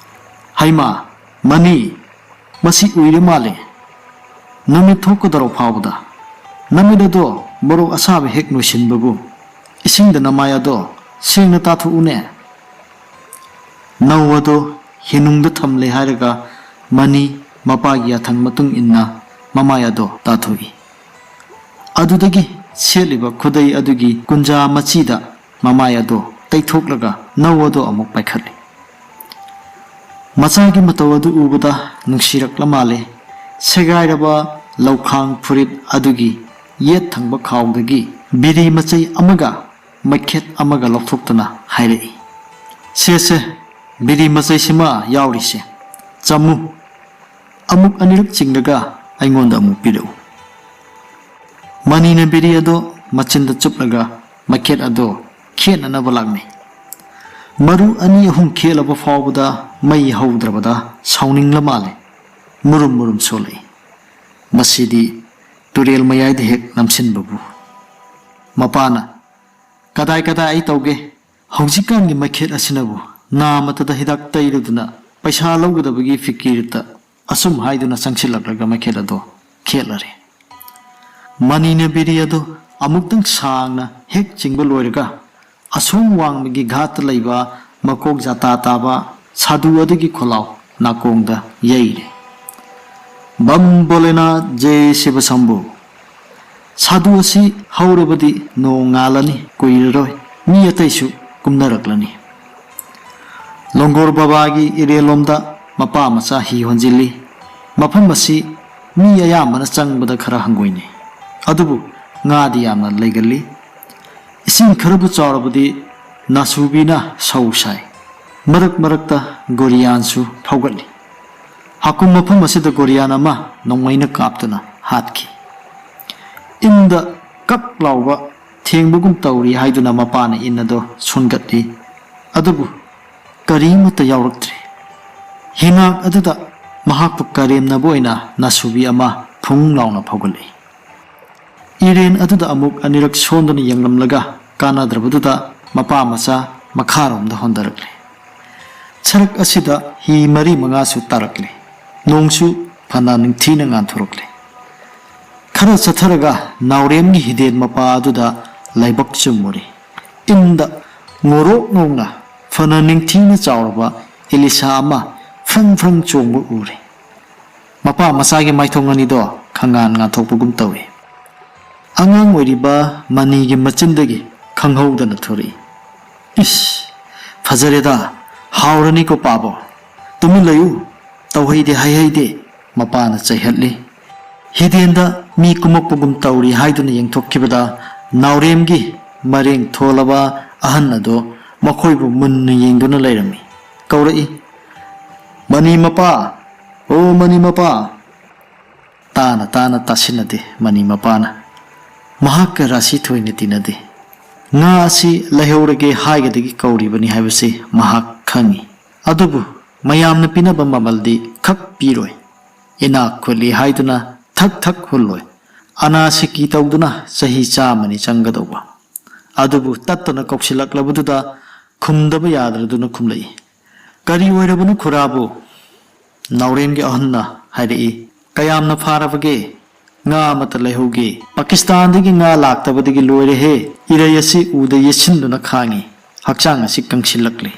"ꯍꯩꯃꯥ, ꯃꯅꯤ, ꯃꯁꯤ ꯎꯏꯔ ꯃꯥꯜꯂꯦ꯫ ꯅꯨꯃꯤꯠ ꯊꯣꯛꯀꯗꯧꯔ ꯐꯥꯎꯕꯗ ꯅꯃꯤꯠ ꯑꯗꯣ ꯃꯣꯔꯣꯛ ꯑꯁꯥꯕ ꯍꯦꯛ ꯅꯣꯏꯁꯤꯟꯕꯕꯨ꯫ ꯏꯁꯤꯡꯗ ꯅꯃꯥꯏ ꯑꯗꯣ ꯁꯦꯡꯅ ꯇꯥꯊꯣꯛꯎꯅꯦ꯫ ꯅꯧ ꯑꯗꯣ ꯍꯤꯅꯨꯡꯗ ꯊꯝꯂꯦ" ꯍꯥꯏꯔꯒ ꯃꯅꯤ ꯃꯄꯥꯒꯤ ꯌꯥꯊꯪ ꯃꯇꯨꯡ ꯏꯟꯅ ꯃꯃꯥꯏ ꯑꯗꯣ ꯇꯥꯊꯣꯛꯏ꯫ ꯑꯗꯨꯗꯒꯤ ꯁꯦꯠꯂꯤꯕ ꯈꯨꯗꯩ ꯑꯗꯨꯒꯤ ꯀꯨꯟꯖꯥ ꯃꯆꯤꯗ ꯃꯃꯥꯏ ꯑꯗꯣ ꯇꯩꯊꯣꯛꯂꯒ ꯅꯧ ꯑꯗꯣ ꯑꯃꯨꯛ ꯄꯥꯏꯈꯠꯂꯤ꯫ ꯃꯆꯥꯒꯤ ꯃꯇꯧ ꯑꯗꯨ ꯎꯕꯗ ꯅꯨꯡꯁꯤꯔꯛꯂ ꯃꯥꯜꯂꯦ꯫ ꯁꯦꯒꯥꯏꯔꯕ ꯂꯧꯈꯥꯡ ꯐꯨꯔꯤꯠ ꯑꯗꯨꯒꯤ ꯌꯦꯠ ꯊꯪꯕ ꯈꯥꯎꯗꯒꯤ ꯕꯤꯔꯤ ꯃꯆꯩ ꯑꯃꯒ ꯃꯩꯈꯦꯠ ꯑꯃꯒ ꯂꯧꯊꯣꯛꯇꯨꯅ ꯍꯥꯏꯔꯛꯏ, "ꯁꯦ, ꯁꯦ, ꯕꯤꯔꯤ ꯃꯆꯩꯁꯤꯃ ꯌꯥꯎꯔꯤꯁꯦ, ꯆꯝꯃꯨ꯫ ꯑꯃꯨꯛ ꯑꯅꯤꯔꯛ ꯆꯤꯡꯂꯒ ꯑꯩꯉꯣꯟꯗ ꯑꯃꯨꯛ ꯄꯤꯔꯛꯎ"꯫ ꯃꯅꯤꯅ ꯕꯤꯔꯤ ꯑꯗꯣ ꯃꯆꯤꯟꯗ ꯆꯨꯞꯂꯒ ꯃꯩꯈꯦꯠ ꯑꯗꯣ ꯈꯦꯠꯅꯅꯕ ꯂꯥꯛꯅꯩ꯫ ꯃꯔꯨ ꯑꯅꯤ ꯑꯍꯨꯝ ꯈꯦꯠꯂꯕ ꯐꯥꯎꯕꯗ ꯃꯩ ꯍꯧꯗ꯭ꯔꯕꯗ ꯁꯥꯎꯅꯤꯡꯂ ꯃꯥꯜꯂꯦ꯫ ꯃꯨꯔꯨꯝ ꯃꯨꯔꯨꯝ ꯁꯣꯜꯂꯛꯏ꯫ ꯃꯁꯤꯗꯤ ꯇꯨꯔꯦꯜ ꯃꯌꯥꯏꯗ ꯍꯦꯛ ꯅꯝꯁꯤꯟꯕꯕꯨ꯫ ꯃꯄꯥꯅ, "ꯀꯗꯥꯏ ꯀꯗꯥꯏ ꯑꯩ ꯇꯧꯒꯦ? ꯍꯧꯖꯤꯛꯀꯥꯟꯒꯤ ꯃꯩꯈꯦꯠ ꯑꯁꯤꯅꯕꯨ ꯅꯥꯃꯇꯗ ꯍꯤꯗꯥꯛ ꯇꯩꯔꯨꯗꯨꯅ ꯄꯩꯁꯥ ꯂꯧꯒꯗꯕꯒꯤ ꯐꯤꯀꯤꯔꯇ" ꯑꯁꯨꯝ ꯍꯥꯏꯗꯨꯅ ꯆꯪꯁꯤꯜꯂꯛꯂꯒ ꯃꯩꯈꯦꯠ ꯑꯗꯣ ꯈꯦꯠꯂꯔꯦ꯫ ꯃꯅꯤꯅ ꯕꯤꯔꯤ ꯑꯗꯨ ꯑꯃꯨꯛꯇꯪ ꯁꯥꯡꯅ ꯍꯦꯛ ꯆꯤꯡꯕ ꯂꯣꯏꯔꯒ ꯑꯁꯣꯝ ꯋꯥꯡꯃꯒꯤ ꯘꯥꯠꯇ ꯂꯩꯕ ꯃꯀꯣꯛ ꯖꯥꯇꯥ ꯇꯥꯕ ꯁꯥꯗꯨ ꯑꯗꯨꯒꯤ ꯈꯣꯜꯂꯥꯎ ꯅꯥꯀꯣꯡꯗ ꯌꯩꯔꯦ꯫ ꯕꯝ ꯚꯣꯂꯦꯅꯥꯊ ꯖꯦ ꯁꯤꯕ ꯁꯝꯚꯨ꯫ ꯁꯥꯗꯨ ꯑꯁꯤ ꯍꯧꯔꯕꯗꯤ ꯅꯣꯡ ꯉꯥꯜꯂꯅꯤ, ꯀꯨꯏꯔꯔꯣꯏ ꯃꯤ ꯑꯇꯩꯁꯨ ꯀꯨꯝꯅꯔꯛꯂꯅꯤ꯫ ꯂꯣꯡꯒꯣꯔ ꯕꯕꯥꯒꯤ ꯏꯔꯦꯜꯂꯣꯝꯗ ꯃꯄꯥ ꯃꯆꯥ ꯍꯤ ꯍꯣꯟꯖꯤꯜꯂꯤ꯫ ꯃꯐꯝ ꯑꯁꯤ ꯃꯤ ꯑꯌꯥꯝꯕꯅ ꯆꯪꯕꯗ ꯈꯔ ꯍꯪꯒꯣꯏꯅꯩ, ꯑꯗꯨꯕꯨ ꯉꯥꯗꯤ ꯌꯥꯝꯅ ꯂꯩꯒꯜꯂꯤ꯫ ꯏꯁꯤꯡ ꯈꯔꯕꯨ ꯆꯥꯎꯔꯕꯗꯤ ꯅꯥꯁꯨꯕꯤꯅ ꯁꯧ ꯁꯥꯏ꯫ ꯃꯔꯛ ꯃꯔꯛꯇ ꯒꯣꯔꯤꯌꯥꯟꯁꯨ ꯐꯥꯎꯒꯠꯂꯤ꯫ ꯍꯥꯀꯨꯝ ꯃꯐꯝ ꯑꯁꯤꯗ ꯒꯣꯔꯤꯌꯥꯟ ꯑꯃ ꯅꯣꯡꯃꯩꯅ ꯀꯥꯞꯇꯨꯅ ꯍꯥꯠꯈꯤ꯫ ꯏꯟꯗ ꯀꯛ ꯂꯥꯎꯕ ꯊꯦꯡꯕꯒꯨꯝ ꯇꯧꯔꯤ ꯍꯥꯏꯗꯨꯅ ꯃꯄꯥꯅ ꯏꯟ ꯑꯗꯨ ꯁꯣꯟꯒꯠꯂꯤ꯫ ꯑꯗꯨꯕꯨ ꯀꯔꯤꯃꯠꯇ ꯌꯥꯎꯔꯛꯇ꯭ꯔꯦ꯫ ꯍꯤꯉꯥꯛ ꯑꯗꯨꯗ ꯃꯍꯥꯛꯄꯨ ꯀꯔꯦꯝꯅꯕ ꯑꯣꯏꯅ ꯅꯥꯁꯨꯕꯤ ꯑꯃ ꯐꯨꯡ ꯂꯥꯎꯅ ꯐꯥꯎꯒꯠꯂꯛꯏ꯫ ꯏꯔꯦꯟ ꯑꯗꯨꯗ ꯑꯃꯨꯛ ꯑꯅꯤꯔꯛ ꯁꯣꯟꯗꯨꯅ ꯌꯦꯡꯂꯝꯂꯒ ꯀꯥꯟꯅꯗ꯭ꯔꯕꯗꯨꯗ ꯃꯄꯥ ꯃꯆꯥ ꯃꯈꯥꯔꯣꯝꯗ ꯍꯣꯟꯊꯔꯛꯂꯦ꯫ ꯁꯔꯛ ꯑꯁꯤꯗ ꯍꯤ ꯃꯔꯤ ꯃꯉꯥꯁꯨ ꯇꯥꯔꯛꯂꯦ꯫ ꯅꯣꯡꯁꯨ ꯐꯅ ꯅꯤꯡꯊꯤꯅ ꯉꯥꯟꯊꯣꯔꯛꯂꯦ꯫ ꯈꯔ ꯆꯠꯊꯔꯒ ꯅꯥꯎꯔꯦꯝꯒꯤ ꯍꯤꯗꯦꯟ ꯃꯄꯥ ꯑꯗꯨꯗ ꯂꯥꯏꯕꯛ ꯆꯨꯝꯃꯨꯔꯦ꯫ ꯏꯟꯗ ꯉꯣꯔꯣꯛ ꯉꯧꯅ ꯐꯅ ꯅꯤꯡꯊꯤꯅ ꯆꯥꯎꯔꯕ ꯏꯂꯤꯁꯥ ꯑꯃ ꯐ꯭ꯔꯪ ꯐ꯭ꯔꯪ ꯆꯣꯡꯕ ꯎꯔꯦ꯫ ꯃꯄꯥ ꯃꯆꯥꯒꯤ ꯃꯥꯏꯊꯣꯡ ꯑꯅꯤꯗꯣ ꯈꯪꯉꯥꯟ ꯉꯥꯟꯊꯣꯛꯄꯒꯨꯝ ꯇꯧꯏ꯫ ꯑꯉꯥꯡ ꯑꯣꯏꯔꯤꯕ ꯃꯅꯤꯒꯤ ꯃꯆꯤꯟꯗꯒꯤ ꯈꯪꯍꯧꯗꯅ ꯊꯣꯔꯛꯏ, "ꯏꯁ, ꯐꯖꯔꯦꯗ, ꯍꯥꯎꯔꯅꯤꯀꯣ ꯄꯥꯕꯣ꯫ ꯇꯨꯃꯤꯟ ꯂꯩꯌꯨ, ꯇꯧꯍꯩꯗꯦ ꯍꯥꯏꯍꯩꯗꯦ," ꯃꯄꯥꯅ ꯆꯩꯍꯠꯂꯤ꯫ ꯍꯤꯗꯦꯟꯗ ꯃꯤ ꯀꯨꯝꯃꯛꯄꯒꯨꯝ ꯇꯧꯔꯤ ꯍꯥꯏꯗꯨꯅ ꯌꯦꯡꯊꯣꯛꯈꯤꯕꯗ ꯅꯥꯎꯔꯦꯝꯒꯤ ꯃꯔꯦꯡ ꯊꯣꯜꯂꯕ ꯑꯍꯟ ꯑꯗꯣ ꯃꯈꯣꯏꯕꯨ ꯃꯨꯟꯅ ꯌꯦꯡꯗꯨꯅ ꯂꯩꯔꯝꯃꯤ꯫ ꯀꯧꯔꯛꯏ, "ꯃꯅꯤ ꯃꯄꯥ, ꯑꯣ ꯃꯅꯤ ꯃꯄꯥ!" ꯇꯥꯅ ꯇꯥꯅ ꯇꯥꯁꯤꯟꯅꯗꯦ ꯃꯅꯤ ꯃꯄꯥꯅ꯫ ꯃꯍꯥꯛꯀ ꯔꯥꯁꯤ ꯊꯣꯏꯅ ꯇꯤꯟꯅꯗꯦ꯫ ꯉꯥ ꯑꯁꯤ ꯂꯩꯍꯧꯔꯒꯦ ꯍꯥꯏꯒꯗꯒꯤ ꯀꯧꯔꯤꯕꯅꯤ ꯍꯥꯏꯕꯁꯤ ꯃꯍꯥꯛ ꯈꯪꯏ꯫ ꯑꯗꯨꯕꯨ ꯃꯌꯥꯝꯅ ꯄꯤꯅꯕ ꯃꯃꯜꯗꯤ ꯈꯛ ꯄꯤꯔꯣꯏ꯫ ꯏꯅꯥꯛ ꯈꯨꯜꯂꯤ ꯍꯥꯏꯗꯨꯅ ꯊꯛ ꯊꯛ ꯍꯨꯜꯂꯣꯏ꯫ ꯑꯅꯥꯁꯤꯀꯤ ꯇꯧꯗꯨꯅ ꯆꯍꯤ ꯆꯥꯝꯃꯅꯤ ꯆꯪꯒꯗꯧꯕ꯫ ꯑꯗꯨꯕꯨ ꯇꯠꯇꯅ ꯀꯧꯁꯤꯜꯂꯛꯂꯕꯗꯨꯗ ꯈꯨꯝꯗꯕ ꯌꯥꯗ꯭ꯔꯗꯨꯅ ꯈꯨꯝꯂꯛꯏ꯫ "ꯀꯔꯤ ꯑꯣꯏꯔꯕꯅꯣ ꯈꯨꯔꯥꯕꯨ?" ꯅꯥꯎꯔꯦꯝꯒꯤ ꯑꯍꯟꯅ ꯍꯥꯏꯔꯛꯏ꯫ "ꯀꯌꯥꯝꯅ ꯐꯥꯔꯕꯒꯦ? ꯉꯥ ꯑꯃꯠꯇ ꯂꯩꯍꯧꯒꯦ꯫ ꯄꯥꯀꯤꯁꯇꯥꯟꯗꯒꯤ ꯉꯥ ꯂꯥꯛꯇꯕꯗꯒꯤ ꯂꯣꯏꯔꯦꯍꯦ꯫ ꯏꯔꯩ ꯑꯁꯤ ꯎꯗ ꯌꯦꯠꯁꯤꯟꯗꯨꯅ ꯈꯥꯡꯉꯤ꯫ ꯍꯛꯆꯥꯡ ꯑꯁꯤ ꯀꯪꯁꯤꯜꯂꯛꯂꯦ꯫"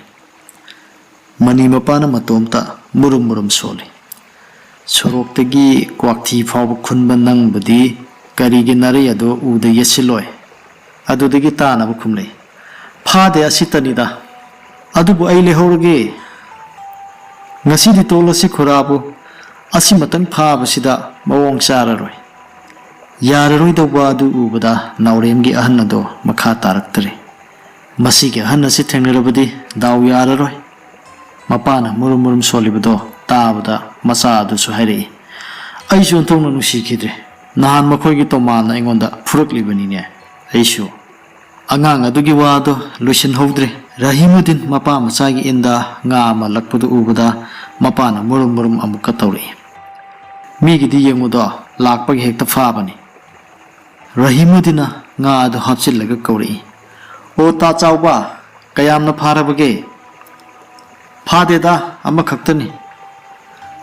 ꯃꯅꯤ ꯃꯄꯥꯅ ꯃꯇꯣꯝꯇ ꯃꯨꯔꯨꯝ ꯃꯨꯔꯨꯝ ꯁꯣꯜꯂꯤ꯫ "ꯁꯣꯔꯣꯛꯇꯒꯤ ꯀ꯭ꯋꯥꯛꯊꯤ ꯐꯥꯎꯕ ꯈꯨꯟꯕ ꯅꯪꯕꯨꯗꯤ ꯀꯔꯤꯒꯤ ꯅꯥꯔꯩ ꯑꯗꯣ ꯎꯗ ꯌꯦꯠꯁꯤꯜꯂꯣꯏ?" ꯑꯗꯨꯗꯒꯤ ꯇꯥꯅꯕ ꯈꯨꯝꯂꯛꯏ, "ꯐꯥꯗꯦ, ꯑꯁꯤꯇꯅꯤꯗ꯫ ꯑꯗꯨꯕꯨ ꯑꯩ ꯂꯩꯍꯧꯔꯒꯦ꯫ ꯉꯁꯤꯗꯤ ꯇꯣꯜꯂꯁꯤ ꯈꯨꯔꯥꯕꯨ꯫ ꯑꯁꯤꯃꯇꯪ ꯐꯥꯕꯁꯤꯗ ꯃꯑꯣꯡ ꯆꯥꯔꯔꯣꯏ꯫" ꯌꯥꯔꯔꯣꯏꯗꯧꯕ ꯑꯗꯨ ꯎꯕꯗ ꯅꯥꯎꯔꯦꯝꯒꯤ ꯑꯍꯟ ꯑꯗꯣ ꯃꯈꯥ ꯇꯥꯔꯛꯇ꯭ꯔꯦ꯫ "ꯃꯁꯤꯒꯤ ꯑꯍꯟ ꯑꯁꯤ ꯊꯦꯡꯅꯔꯕꯗꯤ ꯗꯥꯎ ꯌꯥꯔꯔꯣꯏ꯫" ꯃꯄꯥꯅ ꯃꯨꯔꯨꯝ ꯃꯨꯔꯨꯝ ꯁꯣꯜꯂꯤꯕꯗꯣ ꯇꯥꯕꯗ ꯃꯆꯥ ꯑꯗꯨꯁꯨ ꯍꯥꯏꯔꯛꯏ, "ꯑꯩꯁꯨ ꯑꯣꯟꯊꯣꯛꯅ ꯅꯨꯡꯁꯤꯈꯤꯗ꯭ꯔꯦ꯫ ꯅꯍꯥꯟ ꯃꯈꯣꯏꯒꯤ ꯇꯣꯃꯥꯟꯅ ꯑꯩꯉꯣꯟꯗ ꯐꯨꯔꯛꯂꯤꯕꯅꯤꯅꯦ꯫ ꯑꯩꯁꯨ..." ꯑꯉꯥꯡ ꯑꯗꯨꯒꯤ ꯋꯥꯗꯣ ꯂꯣꯏꯁꯤꯟꯍꯧꯗ꯭ꯔꯦ꯫ ꯔꯍꯤꯃꯨꯗꯤꯟ ꯃꯄꯥ ꯃꯆꯥꯒꯤ ꯏꯟꯗ ꯉꯥ ꯑꯃ ꯂꯛꯄꯗꯨ ꯎꯕꯗ ꯃꯄꯥꯅ ꯃꯨꯔꯨꯝ ꯃꯨꯔꯨꯝ ꯑꯃꯨꯛꯀ ꯇꯧꯔꯛꯏ, "ꯃꯤꯒꯤꯗꯤ ꯌꯦꯡꯉꯨꯗꯣ, ꯂꯥꯛꯄꯒꯤ ꯍꯦꯛꯇ ꯐꯥꯕꯅꯤ꯫" ꯔꯍꯤꯃꯨꯗꯤꯟꯅ ꯉꯥ ꯑꯗꯨ ꯍꯥꯞꯆꯤꯜꯂꯒ ꯀꯧꯔꯛꯏ, "ꯑꯣ ꯇꯥ ꯆꯥꯎꯕ, ꯀꯌꯥꯝꯅ ꯐꯥꯔꯕꯒꯦ?" "ꯐꯥꯗꯦꯗ, ꯑꯃꯈꯛꯇꯅꯤ꯫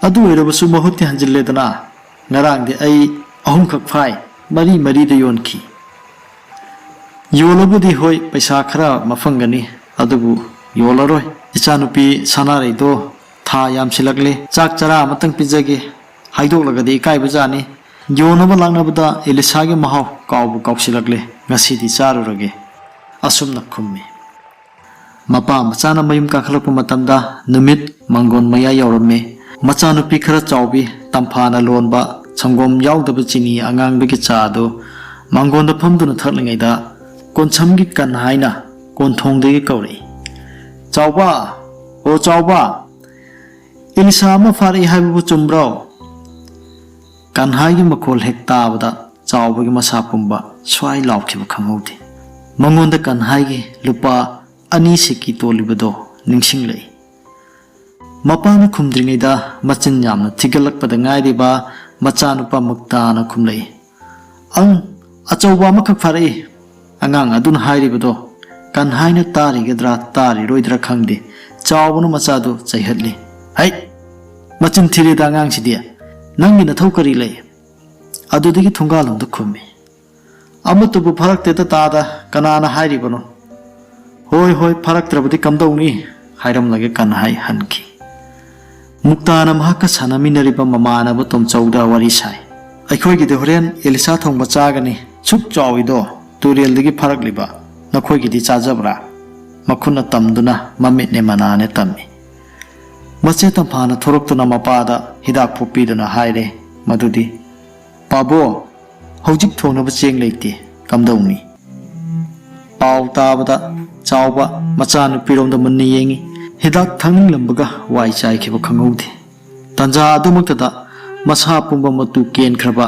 ꯑꯗꯨ ꯑꯣꯏꯔꯕꯁꯨ ꯃꯍꯨꯠꯇꯤ ꯍꯟꯖꯤꯜꯂꯦꯗꯅ꯫ ꯉꯔꯥꯡꯗꯤ ꯑꯩ ꯑꯍꯨꯝꯈꯛ ꯐꯥꯏ, ꯃꯔꯤ ꯃꯔꯤꯗ ꯌꯣꯟꯈꯤ꯫" "ꯌꯣꯜꯂꯕꯨꯗꯤ ꯍꯣꯏ, ꯄꯩꯁꯥ ꯈꯔ ꯃꯐꯪꯒꯅꯤ, ꯑꯗꯨꯕꯨ ꯌꯣꯜꯂꯔꯣꯏ꯫ ꯏꯆꯥꯅꯨꯄꯤ ꯁꯅꯥꯔꯩꯗꯣ ꯊꯥ ꯌꯥꯝꯁꯤꯜꯂꯛꯂꯦ꯫ ꯆꯥꯛ ꯆꯔꯥ ꯑꯃꯇꯪ ꯄꯤꯖꯒꯦ꯫ ꯍꯥꯏꯗꯣꯛꯂꯒꯗꯤ ꯏꯀꯥꯏꯕꯖꯥꯠꯅꯤ꯫ ꯌꯣꯟꯅꯕ ꯂꯥꯛꯅꯕꯗ ꯏꯂꯤꯁꯥꯒꯤ ꯃꯍꯥꯎ ꯀꯥꯎꯕꯨ ꯀꯥꯎꯁꯤꯜꯂꯛꯂꯦ꯫ ꯉꯁꯤꯗꯤ ꯆꯥꯔꯨꯔꯒꯦ꯫" ꯑꯁꯨꯝꯅ ꯈꯨꯝꯃꯤ꯫ ꯃꯄꯥ ꯃꯆꯥꯅ ꯃꯌꯨꯝ ꯀꯥꯈꯠꯂꯛꯄ ꯃꯇꯝꯗ ꯅꯨꯃꯤꯠ ꯃꯪꯒꯣꯟ ꯃꯌꯥ ꯌꯧꯔꯝꯃꯤ꯫ ꯃꯆꯥꯅꯨꯄꯤ ꯈꯔ ꯆꯥꯎꯕꯤ ꯇꯝꯐꯥꯅ ꯂꯣꯟꯕ ꯁꯪꯒꯣꯝ ꯌꯥꯎꯗꯕ ꯆꯤꯅꯤ ꯑꯉꯥꯡꯕꯒꯤ ꯆꯥ ꯑꯗꯨ ꯃꯪꯒꯣꯟꯗ ꯐꯝꯗꯨꯅ ꯊꯛꯂꯤꯉꯩꯗ ꯀꯣꯟꯁꯝꯒꯤ ꯀꯟ ꯍꯥꯏꯅ ꯀꯣꯟꯊꯣꯡꯗꯒꯤ ꯀꯧꯔꯛꯏ, "ꯆꯥꯎꯕ, ꯑꯣ ꯆꯥꯎꯕ, ꯏꯂꯤꯁꯥ ꯑꯃ ꯐꯥꯔꯛꯏ ꯍꯥꯏꯕꯕꯨ ꯆꯨꯝꯕ꯭ꯔꯣ?" ꯀꯟꯍꯥꯏꯒꯤ ꯃꯈꯣꯜ ꯍꯦꯛ ꯇꯥꯕꯗ ꯆꯥꯎꯕꯒꯤ ꯃꯁꯥ ꯄꯨꯝꯕ ꯁ꯭ꯋꯥꯏ ꯂꯥꯎꯈꯤꯕ ꯈꯪꯍꯧꯗꯦ꯫ ꯃꯉꯣꯟꯗ ꯀꯟꯍꯥꯏꯒꯤ ꯂꯨꯄꯥ ꯑꯅꯤ ꯁꯤꯀꯤ ꯇꯣꯜꯂꯤꯕꯗꯣ ꯅꯤꯡꯁꯤꯡꯂꯛꯏ꯫ ꯃꯄꯥꯅ ꯈꯨꯝꯗ꯭ꯔꯤꯉꯩꯗ ꯃꯆꯤꯟ ꯌꯥꯝꯅ ꯊꯤꯒꯠꯂꯛꯄꯗ ꯉꯥꯏꯔꯤꯕ ꯃꯆꯥꯅꯨꯄꯥ ꯃꯨꯛꯇꯥꯅ ꯈꯨꯝꯂꯛꯏ, "ꯑꯪ, ꯑꯆꯧꯕ ꯑꯃꯈꯛ ꯐꯥꯔꯛꯏ꯫" ꯑꯉꯥꯡ ꯑꯗꯨꯅ ꯍꯥꯏꯔꯤꯕꯗꯣ ꯀꯟꯍꯥꯏꯅ ꯇꯥꯔꯤꯒꯗ꯭ꯔꯥ ꯇꯥꯔꯤꯔꯣꯏꯗ꯭ꯔꯥ ꯈꯪꯗꯦ, ꯆꯥꯎꯕꯅ ꯃꯆꯥꯗꯨ ꯆꯩꯍꯠꯂꯤ꯫ "ꯍꯩ! ꯃꯆꯤꯟ ꯊꯤꯔꯦꯗ ꯑꯉꯥꯡꯁꯤꯗꯤ꯫ ꯅꯪꯒꯤ ꯅꯊꯧ ꯀꯔꯤ ꯂꯩ?" ꯑꯗꯨꯗꯒꯤ ꯊꯣꯡꯒꯥꯜꯂꯣꯝꯗ ꯈꯨꯝꯃꯤ꯫ "ꯑꯃꯠꯇꯕꯨ ꯐꯥꯔꯛꯇꯦꯗ ꯇꯥꯗ, ꯀꯅꯥꯅ ꯍꯥꯏꯔꯤꯕꯅꯣ?" "ꯍꯣꯏ, ꯍꯣꯏ, ꯐꯥꯔꯛꯇ꯭ꯔꯕꯗꯤ ꯀꯝꯗꯧꯅꯤ?" ꯍꯥꯏꯔꯝꯂꯒ ꯀꯟꯍꯥꯏ ꯍꯟꯈꯤ꯫ ꯃꯨꯛꯇꯥꯅ ꯃꯍꯥꯛꯀ ꯁꯥꯟꯅꯃꯤꯟꯅꯔꯤꯕ ꯃꯃꯥꯟꯅꯕ ꯇꯣꯝꯆꯧꯗ ꯋꯥꯔꯤ ꯁꯥꯏ꯫ "ꯑꯩꯈꯣꯏꯒꯤꯗꯤ ꯍꯣꯔꯦꯟ ꯏꯂꯤꯁꯥ ꯊꯣꯡꯕ ꯆꯥꯒꯅꯤ꯫ ꯁꯨꯛ ꯆꯥꯎꯏꯗꯣ, ꯇꯨꯔꯦꯜꯗꯒꯤ ꯐꯥꯔꯛꯂꯤꯕ꯫ ꯅꯈꯣꯏꯒꯤꯗꯤ ꯆꯥꯖꯕ꯭ꯔꯥ?" ꯃꯈꯨꯠꯅ ꯇꯝꯗꯨꯅ ꯃꯃꯤꯠꯅꯦ ꯃꯅꯥꯅꯦ ꯇꯝꯃꯤ꯫ ꯃꯆꯦ ꯇꯝꯐꯥꯅ ꯊꯣꯔꯛꯇꯨꯅ ꯃꯄꯥꯗ ꯍꯤꯗꯥꯛ ꯐꯨꯞꯄꯤꯗꯨꯅ ꯍꯥꯏꯔꯦ ꯃꯗꯨꯗꯤ, "ꯄꯥꯕꯣ, ꯍꯧꯖꯤꯛ ꯊꯣꯡꯅꯕ ꯆꯦꯡ ꯂꯩꯇꯦ꯫ ꯀꯝꯗꯧꯅꯤ?" ꯄꯥꯎ ꯇꯥꯕꯗ ꯆꯥꯎꯕ ꯃꯆꯥꯅꯨꯄꯤꯔꯣꯝꯗ ꯃꯨꯟꯅ ꯌꯦꯡꯉꯤ꯫ ꯍꯤꯗꯥꯛ ꯊꯛꯅꯤꯡꯂꯝꯕꯒ ꯋꯥꯏ ꯆꯥꯏꯈꯤꯕ ꯈꯪꯍꯧꯗꯦ꯫ ꯇꯟꯖꯥ ꯑꯗꯨꯃꯛꯇꯗ ꯃꯁꯥ ꯄꯨꯝꯕ ꯃꯇꯨ ꯀꯦꯟꯈ꯭ꯔꯕ,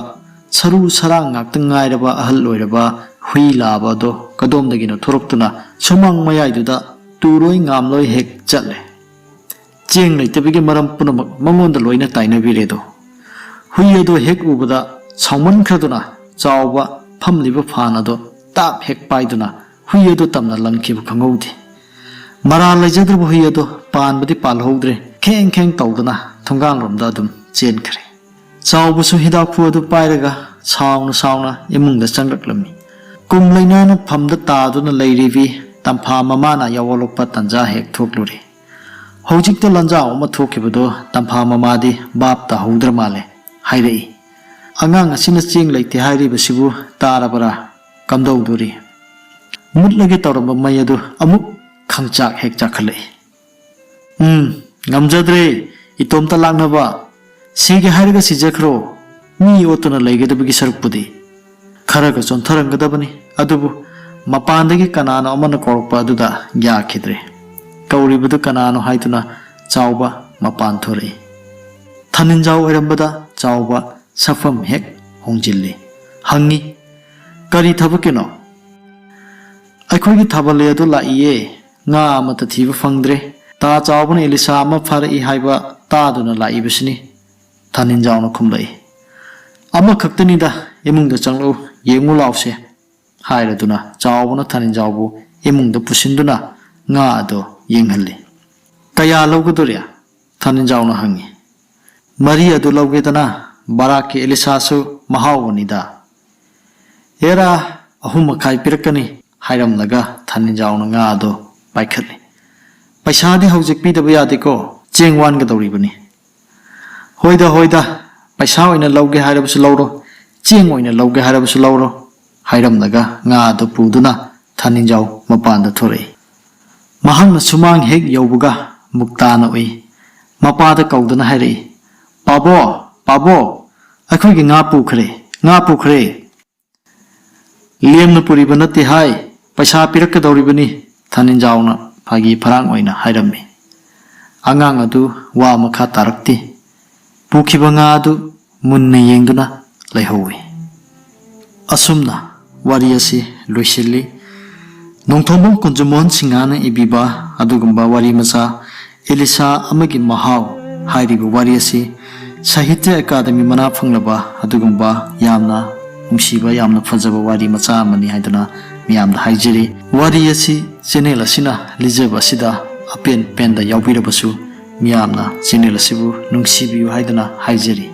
ꯁꯔꯨ ꯁꯔꯥꯡ ꯉꯥꯛꯇ ꯉꯥꯏꯔꯕ ꯑꯍꯜ ꯑꯣꯏꯔꯕ ꯍꯨꯏ ꯂꯥꯕ ꯑꯗꯣ ꯀꯗꯣꯝꯗꯒꯤꯅꯣ ꯊꯣꯔꯛꯇꯨꯅ ꯁꯨꯃꯥꯡ ꯃꯌꯥꯏꯗꯨꯗ ꯇꯨꯔꯣꯏ ꯉꯥꯝꯂꯣꯏ ꯍꯦꯛ ꯆꯠꯂꯦ꯫ ꯆꯦꯡ ꯂꯩꯇꯕꯒꯤ ꯃꯔꯝ ꯄꯨꯝꯅꯃꯛ ꯃꯉꯣꯟꯗ ꯂꯣꯏꯅ ꯇꯥꯏꯅꯕꯤꯔꯦ ꯑꯗꯣ꯫ ꯍꯨꯏ ꯑꯗꯣ ꯍꯦꯛ ꯎꯕꯗ ꯁꯥꯎꯃꯟꯈ꯭ꯔꯗꯨꯅ ꯆꯥꯎꯕ ꯐꯝꯂꯤꯕ ꯐꯥꯟ ꯑꯗꯣ ꯇꯥꯞ ꯍꯦꯛ ꯄꯥꯏꯗꯨꯅ ꯍꯨꯏ ꯑꯗꯣ ꯇꯝꯅ ꯂꯪꯈꯤꯕ ꯈꯪꯍꯧꯗꯦ꯫ ꯃꯔꯥꯜ ꯂꯩꯖꯗ꯭ꯔꯕ ꯍꯨꯏ ꯑꯗꯣ ꯄꯥꯟꯕꯗꯤ ꯄꯥꯜꯍꯧꯗ꯭ꯔꯦ, ꯈꯦꯡ ꯈꯦꯡ ꯇꯧꯗꯨꯅ ꯊꯣꯡꯒꯥꯟꯂꯣꯝꯗ ꯑꯗꯨꯝ ꯆꯦꯟꯈ꯭ꯔꯦ꯫ ꯆꯥꯎꯕꯁꯨ ꯍꯤꯗꯥꯛꯐꯨ ꯑꯗꯨ ꯄꯥꯏꯔꯒ ꯁꯥꯎꯅ ꯁꯥꯎꯅ ꯏꯃꯨꯡꯗ ꯆꯪꯂꯛꯂꯝꯃꯤ꯫ ꯀꯨꯝ ꯂꯩꯅꯥꯅ ꯐꯝꯗ ꯇꯥꯗꯨꯅ ꯂꯩꯔꯤꯕꯤ ꯇꯝꯐꯥ ꯃꯃꯥꯅ ꯌꯥꯑꯣꯜꯂꯛꯄ ꯇꯟꯖꯥ ꯍꯦꯛ ꯊꯣꯛꯂꯨꯔꯦ꯫ ꯍꯧꯖꯤꯛꯇ ꯂꯟꯖꯥꯎ ꯑꯃ ꯊꯣꯛꯈꯤꯕꯗꯣ ꯇꯝꯐꯥ ꯃꯃꯥꯗꯤ ꯚꯥꯞ ꯇꯥꯍꯧꯗ꯭ꯔ ꯃꯥꯜꯂꯦ꯫ ꯍꯥꯏꯔꯛꯏ, "ꯑꯉꯥꯡ ꯑꯁꯤꯅ ꯆꯦꯡ ꯂꯩꯇꯦ ꯍꯥꯏꯔꯤꯕꯁꯤꯕꯨ ꯇꯥꯔꯕꯔꯥ? ꯀꯝꯗꯧꯗꯣꯔꯤ?" ꯃꯨꯠꯂꯒꯦ ꯇꯧꯔꯝꯕ ꯃꯩ ꯑꯗꯨ ꯑꯃꯨꯛ ꯈꯪꯆꯥꯛ ꯍꯦꯛ ꯆꯥꯛꯈꯠꯂꯛꯏ꯫ "ꯎꯝ, ꯉꯝꯖꯗ꯭ꯔꯦ꯫ ꯏꯇꯣꯝꯇ ꯂꯥꯛꯅꯕ꯫ ꯁꯤꯒꯦ ꯍꯥꯏꯔꯒ ꯁꯤꯖꯈ꯭ꯔꯣ꯫ ꯃꯤ ꯑꯣꯠꯇꯨꯅ ꯂꯩꯒꯗꯕꯒꯤ ꯁꯔꯨꯛꯄꯨꯗꯤ꯫ ꯈꯔꯒ ꯆꯣꯟꯊꯔꯝꯒꯗꯕꯅꯤ꯫ ꯑꯗꯨꯕꯨ ꯃꯄꯥꯟꯗꯒꯤ ꯀꯅꯥꯅꯣ ꯑꯃꯅ ꯀꯧꯔꯛꯄ ꯑꯗꯨꯗ ꯌꯥꯈꯤꯗ꯭ꯔꯦ꯫ ꯀꯧꯔꯤꯕꯗꯨ ꯀꯅꯥꯅꯣ ꯍꯥꯏꯗꯨꯅ ꯆꯥꯎꯕ ꯃꯄꯥꯟ ꯊꯣꯔꯛꯏ꯫ ꯊꯥꯅꯤꯟꯖꯥꯎ ꯑꯣꯏꯔꯝꯕꯗ ꯆꯥꯎꯕ ꯁꯛꯐꯝ ꯍꯦꯛ ꯍꯣꯡꯖꯤꯜꯂꯤ꯫ ꯍꯪꯉꯤ, "ꯀꯔꯤ ꯊꯕꯛꯀꯤꯅꯣ?" "ꯑꯩꯈꯣꯏꯒꯤ ꯊꯥꯕꯜꯂꯩ ꯑꯗꯨ ꯂꯥꯛꯏꯌꯦ꯫ ꯉꯥ ꯑꯃꯠꯇ ꯊꯤꯕ ꯐꯪꯗ꯭ꯔꯦ꯫ ꯇꯥ ꯆꯥꯎꯕꯅ ꯏꯂꯤꯁꯥ ꯑꯃ ꯐꯥꯔꯛꯏ ꯍꯥꯏꯕ ꯇꯥꯗꯨꯅ ꯂꯥꯛꯏꯕꯁꯤꯅꯤ", ꯊꯥꯅꯤꯟꯖꯥꯎꯅ ꯈꯨꯝꯂꯛꯏ꯫ "ꯑꯃꯈꯛꯇꯅꯤꯗ, ꯏꯃꯨꯡꯗ ꯆꯪꯂꯛꯎ, ꯌꯦꯡꯉꯨ ꯂꯥꯎꯁꯦ", ꯍꯥꯏꯔꯗꯨꯅ ꯆꯥꯎꯕꯅ ꯊꯥꯅꯤꯟꯖꯥꯎꯕꯨ ꯏꯃꯨꯡꯗ ꯄꯨꯁꯤꯟꯗꯨꯅ ꯉꯥ ꯑꯗꯨ ꯌꯦꯡꯍꯜꯂꯤ꯫ "ꯀꯌꯥ ꯂꯧꯒꯗꯣꯔꯤ?" ꯊꯥꯅꯤꯟꯖꯥꯎꯅ ꯍꯪꯉꯤ꯫ "ꯃꯔꯤ ꯑꯗꯨ ꯂꯧꯒꯦꯗꯅ, ꯕꯔꯥꯛꯀꯤ ꯏꯂꯤꯁꯥꯁꯨ ꯃꯍꯥꯎꯕꯅꯤꯗ"꯫ "ꯑꯦꯔꯥ, ꯑꯍꯨꯝ ꯃꯈꯥꯏ ꯄꯤꯔꯛꯀꯅꯤ", ꯍꯥꯏꯔꯝꯂꯒ ꯊꯥꯅꯤꯟꯖꯥꯎꯅ ꯉꯥ ꯑꯗꯨ ꯄꯥꯏꯈꯠꯂꯤ꯫ "ꯄꯩꯁꯥꯗꯤ ꯍꯧꯖꯤꯛ ꯄꯤꯗꯕ ꯌꯥꯗꯦꯀꯣ, ꯆꯦꯡ ꯋꯥꯟꯒꯗꯧꯔꯤꯕꯅꯤ"꯫ "ꯍꯣꯏꯗ, ꯍꯣꯏꯗ, ꯄꯩꯁꯥ ꯑꯣꯏꯅ ꯂꯧꯒꯦ ꯍꯥꯏꯔꯕꯁꯨ ꯂꯧꯔꯣ, ꯆꯦꯡ ꯑꯣꯏꯅ ꯂꯧꯒꯦ ꯍꯥꯏꯔꯕꯁꯨ ꯂꯧꯔꯣ," ꯍꯥꯏꯔꯝꯂꯒ ꯉꯥ ꯑꯗꯨ ꯄꯨꯗꯨꯅ ꯊꯥꯅꯤꯟꯖꯥꯎ ꯃꯄꯥꯟꯗ ꯊꯣꯔꯛꯏ꯫ ꯃꯍꯥꯛꯅ ꯁꯨꯃꯥꯡ ꯍꯦꯛ ꯌꯧꯕꯒ ꯃꯨꯛꯇꯥꯅ ꯎꯏ꯫ ꯃꯄꯥꯗ ꯀꯧꯗꯨꯅ ꯍꯥꯏꯔꯛꯏ, "ꯄꯥꯕꯣ, ꯄꯥꯕꯣ, ꯑꯩꯈꯣꯏꯒꯤ ꯉꯥ ꯄꯨꯈ꯭ꯔꯦ, ꯉꯥ ꯄꯨꯈ꯭ꯔꯦ!" "ꯂꯦꯝꯅ ꯄꯨꯔꯤꯕ ꯅꯠꯇꯦ ꯍꯥꯏ, ꯄꯩꯁꯥ ꯄꯤꯔꯛꯀꯗꯧꯔꯤꯕꯅꯤ," ꯊꯥꯅꯤꯟꯖꯥꯎꯅ ꯐꯥꯒꯤ ꯐꯔꯥꯡ ꯑꯣꯏꯅ ꯍꯥꯏꯔꯝꯃꯤ꯫ ꯑꯉꯥꯡ ꯑꯗꯨ ꯋꯥ ꯃꯈꯥ ꯇꯥꯔꯛꯇꯦ꯫ ꯄꯨꯈꯤꯕ ꯉꯥ ꯑꯗꯨ ꯃꯨꯟꯅ ꯌꯦꯡꯗꯨꯅ ꯂꯩꯍꯧꯏ꯫ ꯑꯁꯨꯝꯅ ꯋꯥꯔꯤ ꯑꯁꯤ ꯂꯣꯏꯁꯤꯜꯂꯤ꯫ ꯅꯣꯡꯊꯣꯝꯕꯝ ꯀꯨꯟꯖꯃꯣꯍꯟ ꯁꯤꯡꯍꯅ ꯏꯕꯤꯕ ꯑꯗꯨꯒꯨꯝꯕ ꯋꯥꯔꯤ ꯃꯆꯥ "ꯏꯂꯤꯁꯥ ꯑꯃꯒꯤ ꯃꯍꯥꯎ" ꯍꯥꯏꯔꯤꯕ ꯋꯥꯔꯤ ꯑꯁꯤ ꯁꯥꯍꯤꯇ꯭ꯌ ꯑꯦꯀꯥꯗꯃꯤ ꯃꯅꯥ ꯐꯪꯂꯕ ꯑꯗꯨꯒꯨꯝꯕ ꯌꯥꯝꯅ ꯅꯨꯡꯁꯤꯕ, ꯌꯥꯝꯅ ꯐꯖꯕ ꯋꯥꯔꯤ ꯃꯆꯥ ꯑꯃꯅꯤ ꯍꯥꯏꯗꯨꯅ ꯃꯤꯌꯥꯝꯗ ꯍꯥꯏꯖꯔꯤ꯫ ꯋꯥꯔꯤ ꯑꯁꯤ ꯆꯦꯅꯦꯜ ꯑꯁꯤꯅ ꯂꯤꯖꯕ ꯑꯁꯤꯗ ꯑꯄꯦꯟ ꯄꯦꯟꯗ ꯌꯥꯎꯕꯤꯔꯕꯁꯨ, ꯃꯤꯌꯥꯝꯅ ꯆꯦꯅꯦꯜ ꯑꯁꯤꯕꯨ ꯅꯨꯡꯁꯤꯕꯤꯌꯨ ꯍꯥꯏꯗꯨꯅ ꯍꯥꯏꯖꯔꯤ꯫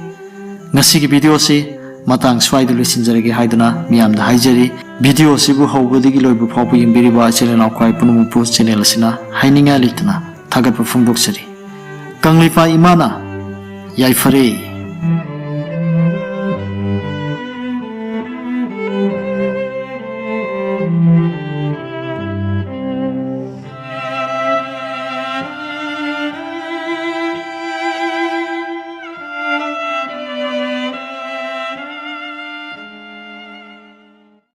ꯉꯁꯤꯒꯤ ꯚꯤꯗꯤꯑꯣ ꯑꯁꯤ ꯃꯇꯥꯡ ꯁ꯭ꯋꯥꯏꯗ ꯂꯣꯏꯁꯤꯟꯖꯔꯒꯦ ꯍꯥꯏꯗꯨꯅ ꯃꯤꯌꯥꯝꯗ ꯍꯥꯏꯖꯔꯤ꯫ ꯚꯤꯗꯤꯑꯣ ꯑꯁꯤꯕꯨ ꯍꯧꯕꯗꯒꯤ ꯂꯣꯏꯕ ꯐꯥꯎꯕ ꯌꯦꯡꯕꯤꯔꯤꯕ ꯏꯆꯤꯜ ꯏꯅꯥꯎ ꯈ꯭ꯋꯥꯏ ꯄꯨꯝꯅꯃꯛꯄꯨ ꯆꯦꯅꯦꯜ ꯑꯁꯤꯅ ꯍꯥꯏꯅꯤꯡꯉꯥꯏ ꯂꯩꯇꯅ ꯊꯥꯒꯠꯄ ꯐꯣꯡꯗꯣꯛꯆꯔꯤ꯫ ꯀꯪꯂꯩꯄꯥꯛ ꯏꯃꯥꯅ ꯌꯥꯏꯐꯔꯦ꯫